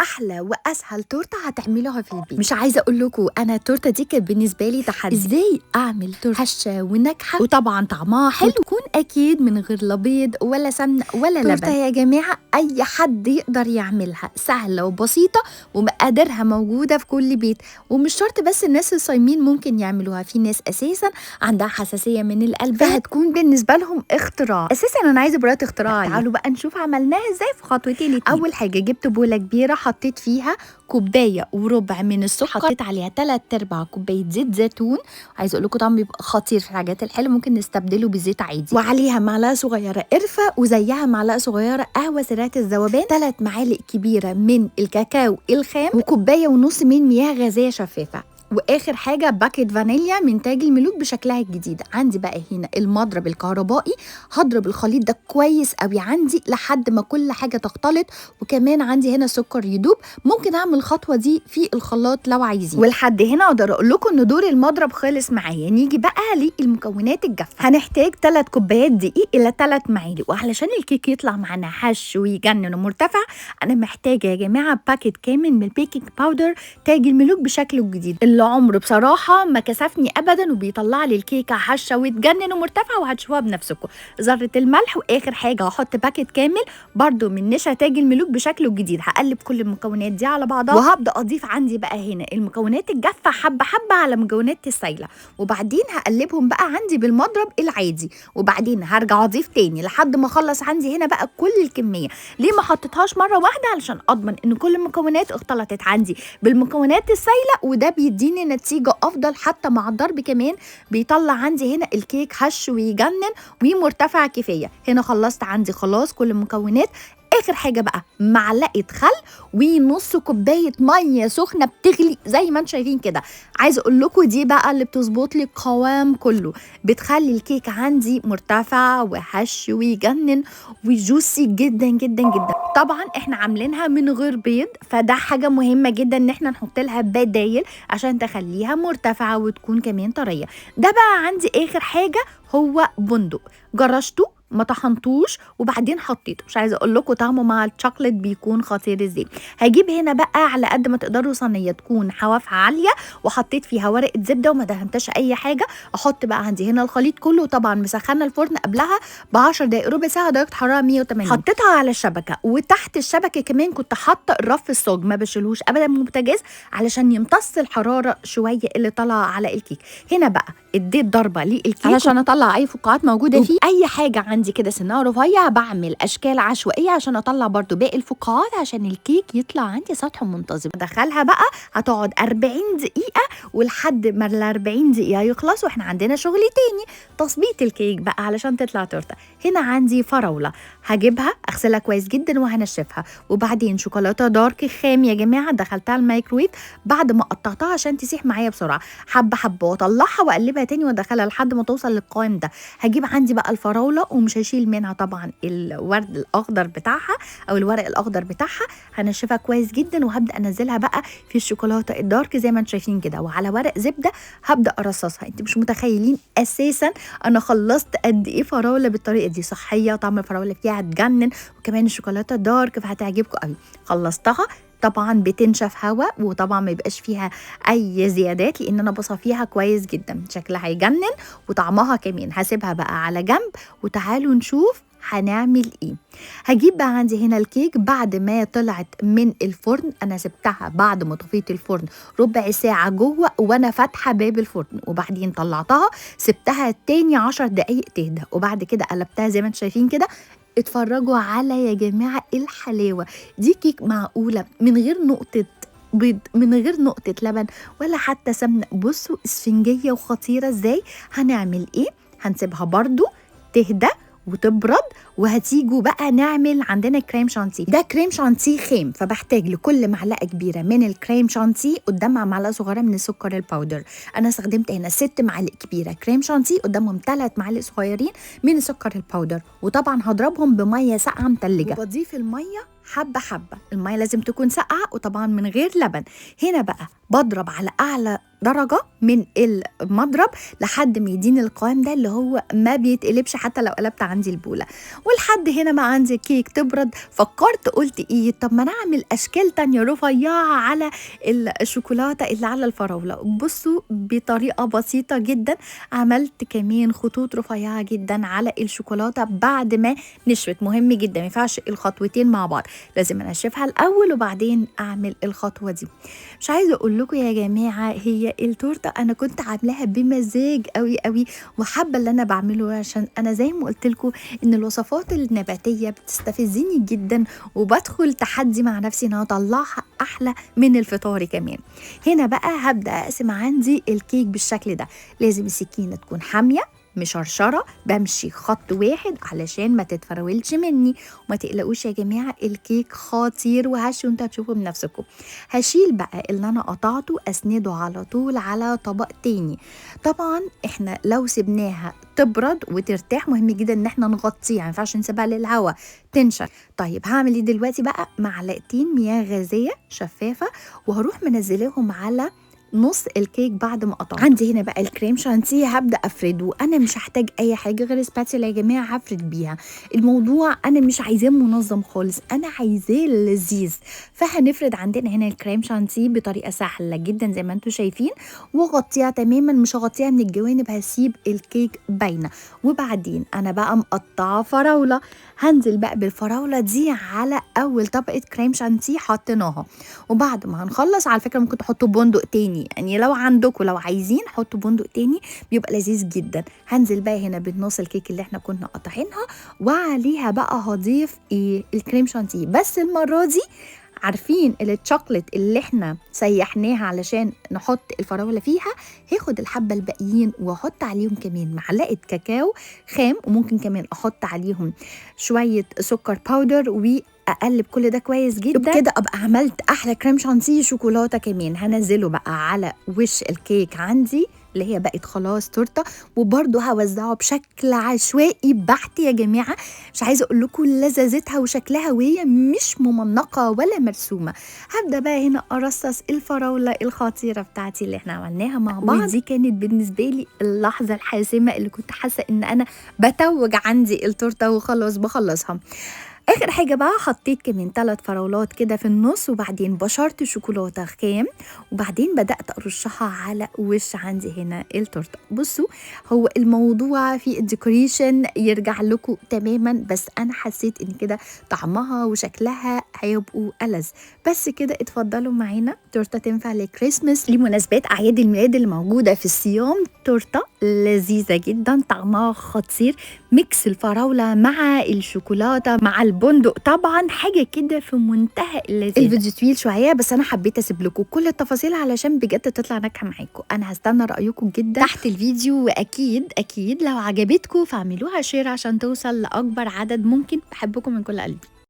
احلى واسهل تورته هتعملوها في البيت. مش عايزه اقول لكم انا التورتة دي كانت بالنسبة لي تحدي، ازاي اعمل تورته هشه وناجحة وطبعا طعمها حلو، تكون اكيد من غير لا بيض ولا سمنه ولا لبن. تورته يا جماعة اي حد يقدر يعملها، سهلة وبسيطة ومقاديرها موجودة في كل بيت، ومش شرط بس الناس الصايمين ممكن يعملوها، في ناس اساسا عندها حساسية من القلب فهتكون بالنسبة لهم اختراع. اساسا انا عايزه براءه اختراع. تعالوا بقى نشوف عملناها ازاي في خطوتين اتنين. اول حاجة جبت بوله كبيرة حطيت فيها كوباية وربع من السكر، حطيت عليها 3/4 كوباية زيت زيتون، عايزه اقول لكم طعمه بيبقى خطير في الحاجات الحلوة، ممكن نستبدله بزيت عادي، وعليها معلقه صغيرة قرفه وزيها معلقه صغيرة قهوة سريعة الذوبان، 3 معالق كبيرة من الكاكاو الخام، وكوبايه ونص من مياه غازية شفافة، واخر حاجة باكت فانيليا من تاج الملوك بشكلها الجديد. عندي بقى هنا المضرب الكهربائي، هضرب الخليط ده كويس قوي عندي لحد ما كل حاجة تختلط، وكمان عندي هنا سكر يدوب، ممكن اعمل الخطوة دي في الخلاط لو عايزين. ولحد هنا اقدر اقول لكم ان دور المضرب خلص معايا. نيجي بقى للمكونات الجافه. هنحتاج 3 كوبايات دقيق الى 3 معالق، وعلشان الكيك يطلع معانا هش ويجنن ومرتفع انا محتاجه يا جماعة باكت كامل من ال baking powder تاج الملوك بشكله الجديد اللي عمره بصراحة ما كسفني ابدا، وبيطلع لي الكيكه هشه وتجنن ومرتفعه، وهتشوفوها بنفسكم. ذره الملح، واخر حاجة هحط باكت كامل برده من نشا تاج الملوك بشكله الجديد. هقلب كل المكونات دي على بعضها، وهبدا اضيف عندي بقى هنا المكونات الجافه حبه حبه على مكونات السايله، وبعدين هقلبهم بقى عندي بالمضرب العادي، وبعدين هرجع اضيف تاني لحد ما اخلص عندي هنا بقى كل الكمية. ليه ما حطيتهاش مرة واحدة؟ علشان اضمن ان كل المكونات اختلطت عندي بالمكونات السايله، وده بيديني نتيجة أفضل حتى مع الضرب، كمان بيطلع عندي هنا الكيك هش ويجنن ومرتفع كفاية. هنا خلصت عندي خلاص كل المكونات. آخر حاجة بقى معلقة خل ونص كوباية مية سخنة بتغلي زي ما انتم شايفين كده. عايزة اقول لكم دي بقى اللي بتظبط لي القوام كله، بتخلي الكيك عندي مرتفع وهش ويجنن وجوسي جدا جدا جدا. طبعا احنا عاملينها من غير بيض، فده حاجة مهمة جدا ان احنا نحط لها بدايل عشان تخليها مرتفعة وتكون كمان طرية. ده بقى عندي اخر حاجة هو بندق، جرشته ما طحنتوش وبعدين حطيته، مش عايزه اقول لكم طعمه مع الشوكليت بيكون خطير ازاي. هجيب هنا بقى على قد ما تقدروا صينية تكون حوافها عالية، وحطيت فيها ورقة زبدة وما دهنتش اي حاجة. احط بقى عندي هنا الخليط كله، وطبعا مسخنه الفرن قبلها ب10 دقائق ربع ساعة، درجه حرارة 180. حطيتها على الشبكة، وتحت الشبكة كمان كنت حاطه الرف الصاج، ما بشيلهوش ابدا من البوتاجاز علشان يمتص الحرارة شوية اللي طالعه على الكيك. هنا بقى اديت ضربه للكيك علشان اطلع اي فقاعات موجودة فيه. اي حاجة عندي كده سنها رفيع بعمل اشكال عشوائية عشان اطلع برضو باقي الفقاعات عشان الكيك يطلع عندي سطحه منتظم. ادخلها بقى هتقعد 40 دقيقة، ولحد ما ال 40 دقيقة يخلصوا احنا عندنا شغل تاني، تظبيط الكيك بقى علشان تطلع تورته. هنا عندي فراوله هجيبها اغسلها كويس جدا وهنشفها، وبعدين شوكولاتة dark خام يا جماعة دخلتها الميكرويف بعد ما قطعتها عشان تسيح معايا بسرعة، حبه حبه واطلعها واقلبها تاني وادخلها لحد ما توصل للقوام ده. هجيب عندي بقى الفراوله ومش هشيل منها طبعا الورد الاخضر بتاعها او الورق الاخضر بتاعها، هنشفها كويس جدا وهبدا انزلها بقى في الشوكولاتة ال dark زي ما انتم شايفين كده، وعلى ورق زبدة هبدا ارصصها. انتوا مش متخيلين اساسا انا خلصت قد ايه فراوله بالطريقة دي، صحية وطعم الفراوله فيها هتجنن، وكمان الشوكولاتة ال dark فهتعجبكم قوي. خلصتها طبعا بتنشف هوا، وطبعا ما يبقاش فيها اي زيادات لان انا بصفيها كويس جدا، شكلها هيجنن وطعمها كمان. هسيبها بقى على جنب وتعالوا نشوف هنعمل ايه. هجيب بقى عندي هنا الكيك بعد ما طلعت من الفرن، انا سبتها بعد ما طفيت الفرن ربع ساعة جوه وانا فاتحة باب الفرن، وبعدين طلعتها سبتها تاني 10 دقايق تهدى، وبعد كده قلبتها زي ما انتم شايفين كده. اتفرجوا على يا جماعة الحلاوة دي، كيك معقولة من غير نقطة بيض، من غير نقطة لبن ولا حتى سمنة. بصوا اسفنجية وخطيرة ازاي. هنعمل ايه؟ هنسيبها برضو تهدى وتبرد، وهتيجوا بقى نعمل عندنا كريم شانتيه. ده كريم شانتيه خام، فبحتاج لكل معلقه كبيرة من الكريم شانتيه قدامها معلقه صغيرة من السكر ال powder. انا استخدمت هنا 6 معالق كبيرة كريم شانتيه قدامهم 3 معالق صغيرين من السكر ال powder، وطبعا هضربهم بميه ساقعه متلجه، وبضيف المية حبه حبه، المية لازم تكون ساقعه وطبعا من غير لبن. هنا بقى بضرب على اعلى درجة من المضرب لحد ما يديني القوام ده اللي هو ما بيتقلبش حتى لو قلبت عندي البولة. ولحد هنا ما عندي كيك تبرد، فكرت قلت ايه، طب ما نعمل اشكال تانية رفيعة على الشوكولاتة اللي على الفراولة. بصوا بطريقة بسيطة جدا عملت كمان خطوط رفيعة جدا على الشوكولاتة بعد ما نشفت. مهم جدا ما ينفعش الخطوتين مع بعض، لازم انشفها الاول وبعدين اعمل الخطوة دي. مش عايزة اقول لكم يا جماعة هي التورتة انا كنت عاملاها بمزاج قوي قوي، وحابة اللي انا بعمله، عشان انا زي ما قلت لكم ان الوصفات النباتية بتستفزني جدا، وبدخل تحدي مع نفسي ان انا اطلعها احلى من الفطار كمان. هنا بقى هبدا اقسم عندي الكيك بالشكل ده، لازم السكينة تكون حامية مشرشره، بمشي خط واحد علشان ما تتفرولش مني. وما تقلقوش يا جماعة الكيك خطير وهش، وانتوا هتشوفوا بنفسكم. هشيل بقى اللي انا قطعته اسنده على طول على طبق تاني. طبعا احنا لو سيبناها تبرد وترتاح مهم جدا ان احنا نغطيها، ما ينفعش نسيبها للهواء تنشف. طيب هعمل ايه دلوقتي بقى؟ معلقتين مياه غازية شفافة وهروح منزلاهم على نص الكيك بعد ما قطعته. عندي هنا بقى الكريم شانتيه هبدا افرده. انا مش هحتاج اي حاجة غير spatula يا جماعة هفرد بيها. الموضوع انا مش عايزاه منظم خالص، انا عايزاه لذيذ. فهنفرد عندنا هنا الكريم شانتيه بطريقة سهلة جدا زي ما انتم شايفين، وغطيها تماما، مش هغطيها من الجوانب، هسيب الكيك باينة. وبعدين انا بقى مقطعه فراوله، هنزل بقى بالفراوله دي على اول طبقه كريم شانتيه حطيناها. وبعد ما هنخلص على فكرة ممكن تحطوا بندق تاني، يعني لو عندكم لو عايزين حطوا بندق تاني بيبقى لذيذ جدا. هنزل بقى هنا بالنص الكيك اللي احنا كنا قاطعينها، وعليها بقى هضيف ايه؟ الكريم شانتيه. بس المرة دي عارفين الشوكليت اللي احنا سيحناها علشان نحط الفراوله فيها، هاخد الحبة الباقيين واحط عليهم كمان معلقه كاكاو خام، وممكن كمان احط عليهم شوية سكر powder، واقلب كل ده كويس جدا. كده ابقى عملت احلى كريم شانتيه شوكولاتة. كمان هنزله بقى على وش الكيك عندي اللي هي بقت خلاص تورته، وبرده هوزعه بشكل عشوائي بحت يا جماعة. مش عايزه اقول لكم لذاذتها وشكلها وهي مش ممنقه ولا مرسومه. هبدا بقى هنا ارصص الفراوله الخطيرة بتاعتي اللي احنا عملناها مع بعض. ودي كانت بالنسبة لي اللحظة الحاسمة اللي كنت حاسه ان انا بتوج عندي التورتة وخلاص بخلصها. اخر حاجة بقى حطيت كمان 3 فراولات كده في النص، وبعدين بشرت شوكولاتة خام، وبعدين بدات ارشها على وش عندي هنا التورتة. بصوا هو الموضوع في ال decoration يرجع لكم تماما، بس انا حسيت ان كده طعمها وشكلها هيبقوا ألذ. بس كده اتفضلوا معانا تورته تنفع للكريسماس، لمناسبات اعياد الميلاد اللي موجودة في الصيام. تورته لذيذة جدا، طعمها خطير، mix الفراوله مع الشوكولاتة مع البندق، طبعا حاجة كده في منتهى اللذاذه. الفيديو طويل شوية بس انا حبيت اسيب لكم كل التفاصيل علشان بجد تطلع ناجحة معاكم. انا هستنى رايكم جدا تحت الفيديو، واكيد اكيد لو عجبتكم فاعملوها share عشان توصل لاكبر عدد ممكن. بحبكم من كل قلبي.